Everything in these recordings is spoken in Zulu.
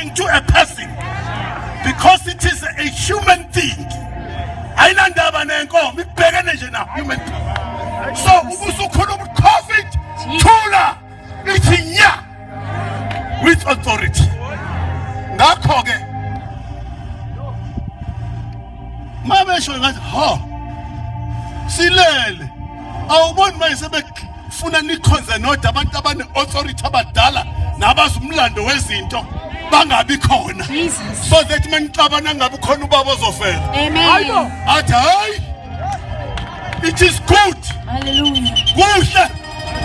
talking to a person because it is a human thing. Ayinandaba nenkomo, ibhekene nje na human being. So ubusukhuluma COVID, thula, ithi nya with authority. Ngakho ke mabesho ngathi ha silele awuboni manje sebefuna nikhonze nodwa abantu abane authority abadala nabazi umlando wezinto bangabi khona so that manixabana ngabe khona ubaba ozofela. Amen. Athi hayi, it is good. Hallelujah. Kuhle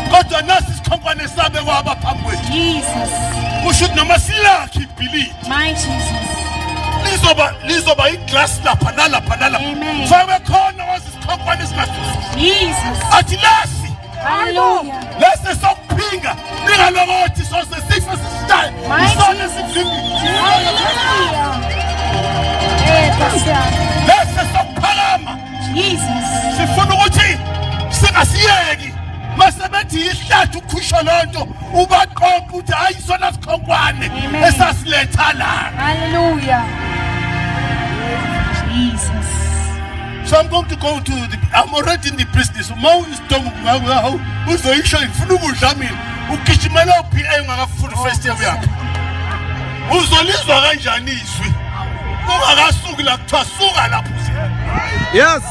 kodwa nasi isikhonkwane sabe kwaba phambi kwethu. Jesus. Kusho ukuthi noma silakhe ibhilidi My Jesus. Lizoba iglass lapha nalapha nalapha. Amen. Fake khona wazi isikhonkwane singasusi. Jesus. Athi lasi Hallelujah. lesi sokuphinga ningalokothi sose sife sisitayi My isona Jesus. sivimbi. Hallelujah. Eh, Pastor. Lesi sokuphakama. Jesus. Sifuna ukuthi singasiyeki masebethi ihlathi ukhusha lonto ubaqoqa ukuthi hayi isona sikhonkwane Amen. esasiletha la. Hallelujah. Jesus. So I'm going to go to the, I'm already in the business. Uma uyisitongo uzoyisho ngifuna ukudla mina. Ugijimela uPA ungakafuni first year yakho. Uzolizwa kanjani izwi? Ungakasuki la kuthiwa suka lapho. Yes.